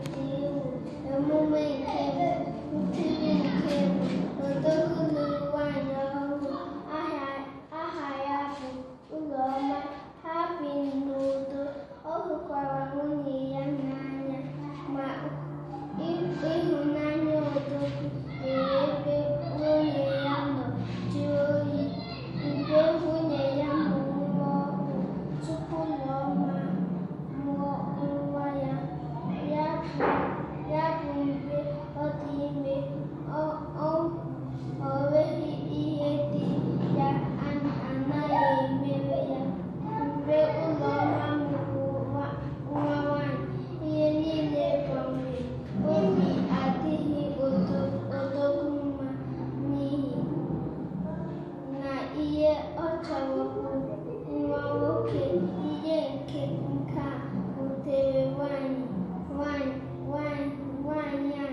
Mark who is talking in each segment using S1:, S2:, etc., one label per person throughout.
S1: dị egwu. Emume nke mbụ, nkiri nke mbụ. Odogwu lụrụ nwanyị ọhụrụ aha ya bụ Ụlọma. Ha bi n'udo, ọ hụkwara nwunye ya n'anya. Ma ịhụnanya Odogwu nwere ebe nwunye ya nọ jụrụ oyi mgbe nwunye ya mụrụ nwa ọhụụ. Tupu Ụlọma mụọ nwa ya, ya bụ mgbe ọ dị ime, o nweghị ihe di ya anaghị emere ya. Mgbe Ụlọma mụrụ nwa nwaanyị, ihe niile gbanwere. Obi adịghị Odogwu mma n'ihi na ihe ọ chọrọ bụ nwa nwoke. Ihe nke a wutere nwaanyị a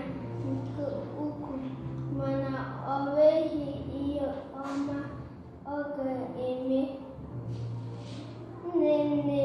S1: nke ukwuu, mana o nweghị ihe ọ ma ọ ga-eme. Nne nne.